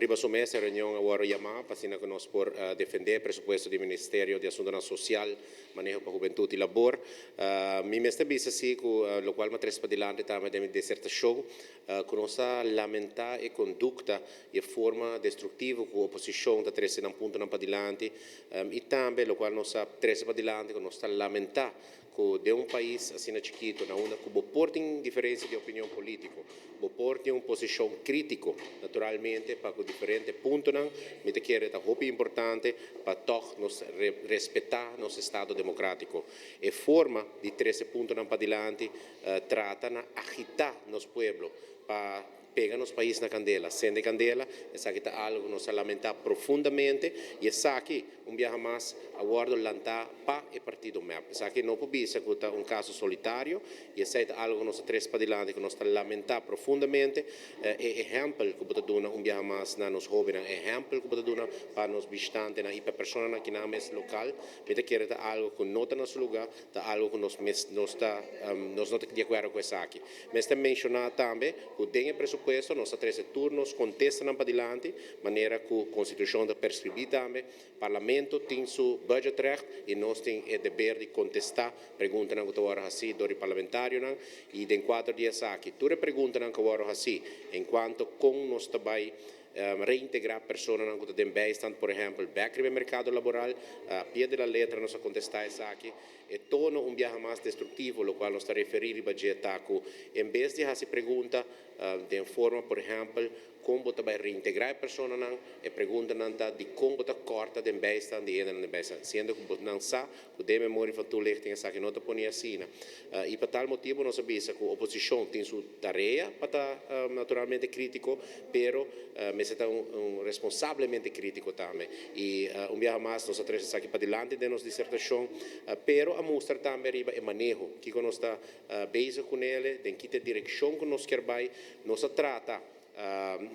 Riba su mes e reunion a wòrdu yamá pa asina ku nos por defendé e presupuesto di Ministerio di Asuntunan Sosial, Maneho pa Hubentut i Labor. Mi mester bisa si ku lokual mi a trese padilanti tambe den mi disertashon, ku nos ta lamentá e kondukta i e forma destruktivo ku oposishon ta trese nan puntonan padilanti i tambe lokual nos a trese padilanti ku nos ta lamentá ku den un pais asina chikitu na unda ku bo por tin diferensia di opinion polítiko, bo por tin un posishon krítiko, naturalmente pa ku diferente puntonan, mi ta kere ta hopi importante pa tòg nos respetá nos estado demokrátiko. E forma di trese puntonan padilanti trata na agitá nos pueblo pa pega nos pais na kandela, sende kandela, esaki ta algu ku nos ta lamentá profundamente i esaki un biaha mas a wòrdu lantá pa e partido mep. Esaki no por bisa ku ta un kaso solitario i esei ta algu ku nos ta trese padilanti ku nos ta lamentá profundamente. E ehèmpel ku bo ta duna un biaha mas na nos hóbennan, e ehèmpel ku bo ta duna pa nos bishitantenan i pa personanan kinan mes lokal, mi ta kere ta algu ku no ta na su lugá, ta algu ku nos mes nos ta nos no ta di akuerdo ku esaki. Mester menshoná tambe ku den e presupuesto nos ta trese tur nos kontestanan padilanti, manera ku Konstitushon ta perskribí tambe. Parlamento tin su budgetrecht i nos tin e deber di kontestá preguntanan ku ta wòrdu hasí dor di parlamentarionan i den kuadro di esaki tur e preguntanan ku a wòrdu hasí enkuanto kon nos ta bai reintegrá personanan ku ta den bijstand, por ehèmpel, bèk riba e merkado laboral. A pie de la letra nos a kontestá esaki. E tono un biaha mas destruktivo, lokual nos ta referí riba dje ta ku en bes di hasi pregunta den forma, por ehèmpel, kon bo ta bai reintegrá e personanan, e preguntanan ta dikon bo ta kòrta den bijstand di hendenan den bijstand, siendo ku bo nan sa ku den memoria van toelichting esaki no ta pone asina. I pa tal motibu nos a bisa ku oposishon tin su tarea pa ta naturalmente krítiko, pero mester ta un responsablemente krítiko tambe. I un biaha mas nos a trese esaki padilanti den nos disertashon, pero a mustra tambe riba e maneho, kiko nos ta bezig kunele, den ki ta e direkshon ku nos kier bai. Nos a trata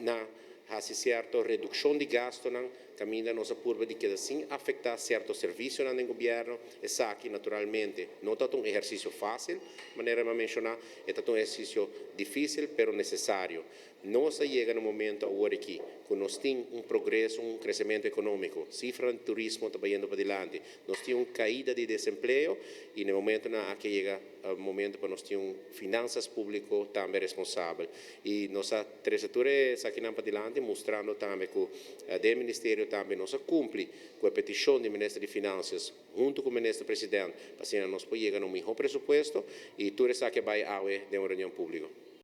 na hasi sierto redukshon di gastunan kaminda nos a purba di keda sin afektá sierto servisionan den gobièrnu. Esaki naturalmente no ta un ehersisio fásil, manera mi a menshoná, e ta un ehersisio difísil pero nesesario. Nos a yega na un momento awor aki ku nos tin un progreso, un kresementu ekonómiko, sifranan di turismo ta bayendo padilanti, nos tin un kaida di desempleo i na e momentonan aki a yega momento pa nos tin un finansas públiko tambe responsabel. I nos a trese tur esakinan padilanti mustrando tambe ku den e ministerio tambe nos a kumpli ku e petishon di Minister di Finansias huntu ku Minister President pa asina nos por yega na un mihó presupuesto i tur esaki a bai awe den un reunion públiko.